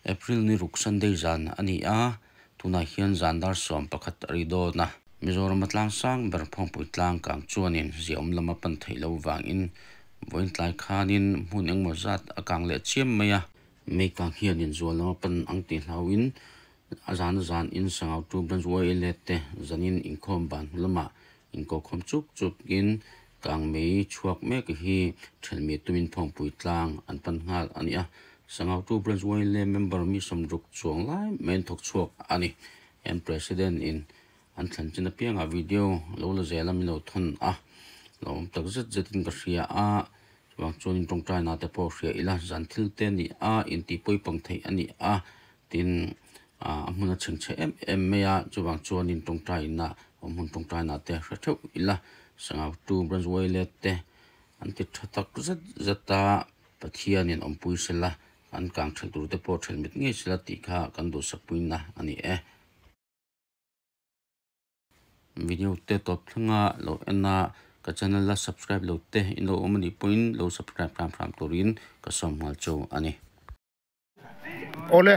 April ni ruk Sunday zan a ni a, tunah hian zan dar 11 a ri dawn a. Mizoram a tlang sang ber Phawngpui tlang kang chuanin ziaawm lama pan theih loh vangin vawiin tlai khanin hmun engmaw zat a kang leh chiam mai a. Mei kang hianin zual lama pan ang tih hlauhin a zan a zan in Sangau tu Branch YLA te zanin inkhawm ban hnu lamah inkokhawm chuk chukin kang mei chhuak mek hi thelmi tumin Phawngpui tlang an pan nghal a ni a. Sangau tu Branch YLA member mi 60 chuang lai mai an thawk chhuak a ni. An President in an thlan chin apiangah video lo la zel a min lo thawn a, lo awm tak zet zetin ka hria a. Chuvang chuanin tawngtai na te pawh hria ila zan thil te a ni a, intih pawipang theih a ni a, tin a hmun a chheng chhe em em mai a, chuvang chuanin tawngtai na awm hun tawngtai na te hre theuh ila Sangau tu Branch YLA te an ti tha tak zet zet a, Pathianin awmpui sela an kang thelh tur te pawh thelh mit ngei sela tih kha kan duhsakpuina a ni e. Video te tawp thleng a lo en a, ka channel la subscribe lo te in lo awm a nih pawhin lo subscribe hram hram turin ka sawm nghal chu a ni. Awle,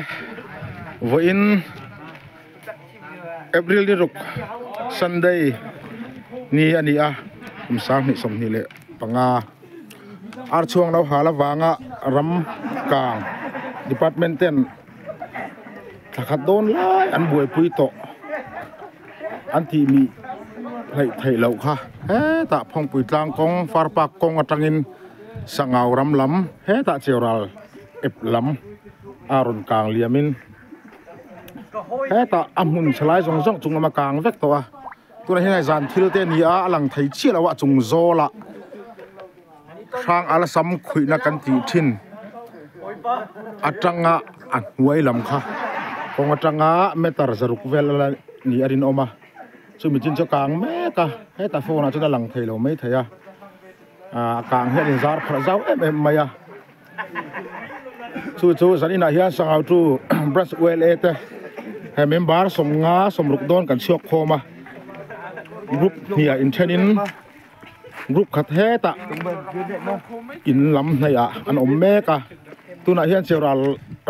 vawiin April ni ruk Sunday ni a ni a, kum 2025 Archhuang lo hal avanga ram kang department ten Thla khat dawn lai an buaipui tawh an tih mi hleih theih loh kha hetah Phawngpui tlang kawng Far Park kawng atangin Sangau ram lam hetah Cheural ep lam a rawn kang liamin hetah a hmun chhe lai zawng zawng chung lama kang vek tawh a tunah hian zan thil te a ni a a lang thei chiah lo a chung zawlah. Hrang ala sam khuihna kan tih thin atanga a hnuai lam kha kawng atanga meter zaruk vel ala ni a rinawm a chumi chin chu a kang mek a hetah phone ah chuan a lang thei lo mai thei a ah a kang hian in zar pharh zau em em mai a chu chu zaninah hian sangau tu brush ula te he member 50 60 dawn kan chhuak khawm a group hnih ah inthenin. Group khat hetah in lam hnaih ah an awm mek a tunah hian Cheural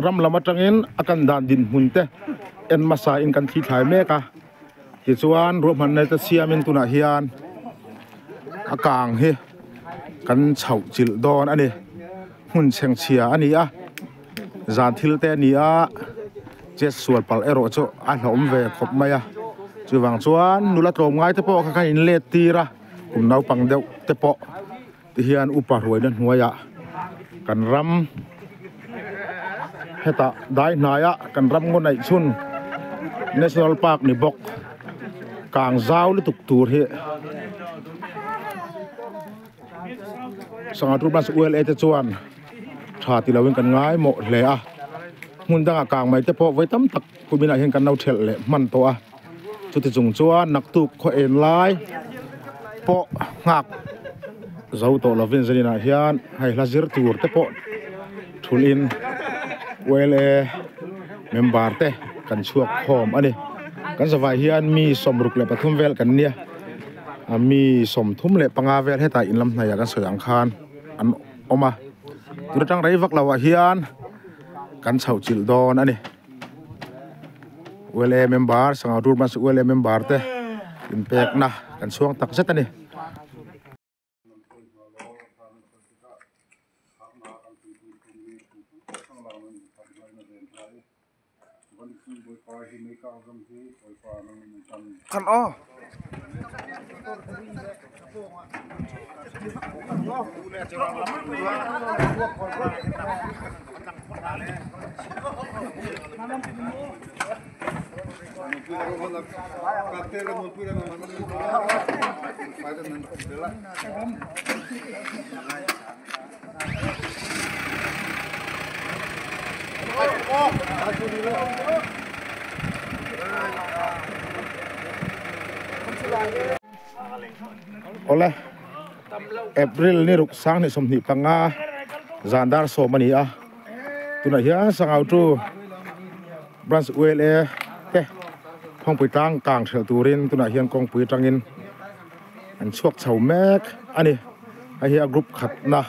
ram lam atangin a kan dan dinhmun te en hmasa in kan thli thlai mek a tichuan ruahmanna te siamin tunah hian a kang hi kan chhoh chilh dawn a ni hmun chhengchhia a ni a zan thil te a ni a chet sual palh erawh chu a hlauhawm ve khawp mai a chuvang chuan nula tlawmngai te pawh kha khan in let tir a kum naupang deuh te pawh ti hian upa hruaina hnuaiah kan ram hetah dai hnaiah kan ram ngaw neih chhun national park ni bawk kang zau lutuk tur hi sangha tur bus ula te chuan tha ti lovin kan ngaimawh hle a hmun dangah kang mai te pawh vawi tam tak kuminah hian kan lo thelh leh hman tawh a chuti chung chuan naktuk khaw en lai pawh nghak zo tawh lovin zaninah hian hei hla zir tur te pawh thulhin ula member te kan chhuak khawm a ni kan zavai hian mi 63 vel kan nia mi 35 vel hetah in lam hnaihah kan sawi ang khan an awm a tun atang rei vak loh ah hian kan chhoh chilh dawn a ni ula member sangha tur bus ula member te inpekna kan chhuang tak zet a ni. Kan aw. Awle April ni ruk 2025 zan dar 10 a ni a tunah hian sangau chu branch ula te Phawngpui tlang kang hrelh turin tunah hian kawngpui atangin an chhuak chho mek a ni hei hi a group khatna.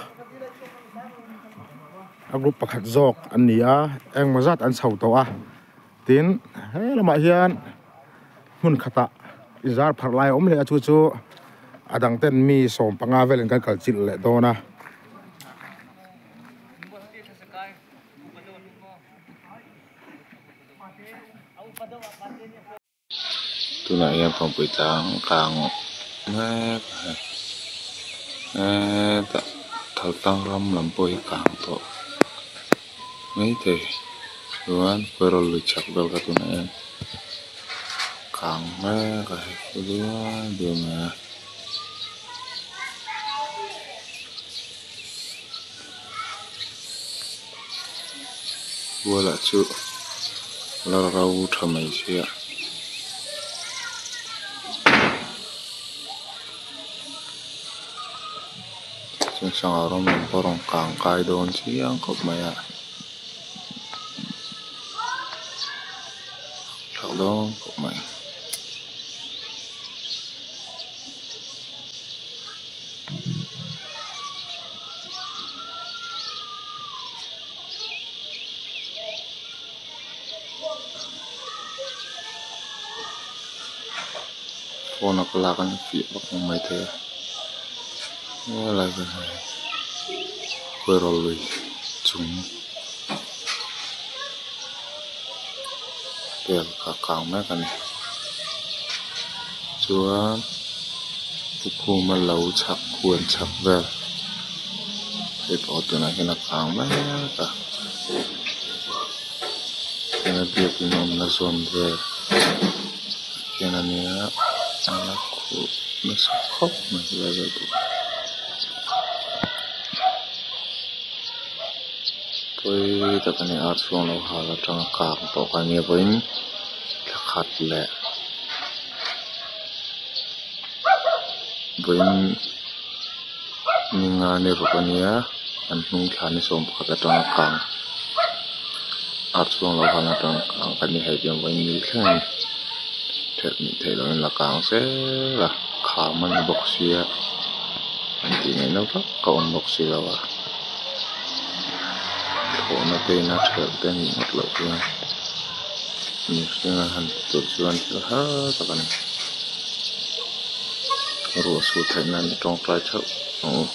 A group pakhat zawk an ni a engmaw zat an chho tawh a tin he lamah hian hmun khatah inzar pharh lai a awm leh a chu chu a dang ten mi sawm panga velin kan kal chilh leh dawn a. Tunah hian Phawngpui tlang kang mek a hei hetah thaltlang ram lam pawh hi kang tawh maithei chuan kawirawl lui chhak vel kha tunah hian kang mek a hei duai duai mai a. Bualah chu la ro tha mai sia. Chuan sangha rawng lam pawh a rawn kang kai dawn chiang khawp mai a. Thlak dawn khawp mai. Phone a ka lak a ni fiah vak ang mai thei a helai vel hi kawirawl lui chung vel kha a kang mek a ni chuan. Pu Khuma lo chhak huan chhak vel hei pawh tunah hian a kang mek a tuna biakin awmna zawn vel hian a nia a la khuh nasa khawp mai helai vel pawh pawi tak a ni ar chhuang lo hal atanga kang tawh kha ania vawiin thla khat leh. Vawiin ni nga ni ruk a nia an hnung thla ni sawm pakhat atanga kang ar chhuang lo khan atang kang kan ni hei tiang vawiin ni thleng a ni thelh nih theih loh in la kang zel a kham a ni bawk sia an tih ngaihna vak a awm bawk si lo a thlawhna te in a thelh te nih ngawt loh chuan. Mihring an han ti tur chuan thil har tak a ni ruah sur theih nan tawngtai theuh ang u.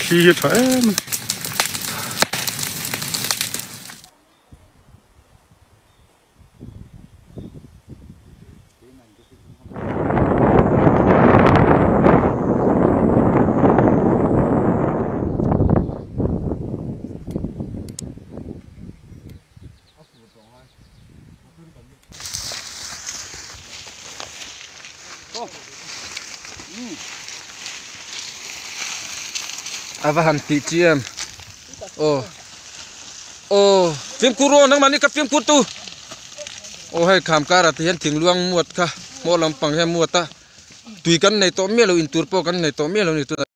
Thli hi a tha em a ni. A va han tih chi em aw aw fimkhur aw nangmahni ka fimkhur tu aw hei kham karah te hian thingluang muat kha hmaw lampang hian muat a tui kan nei tawh miah lo intur pawh kan nei tawh miah lo a ni tunah.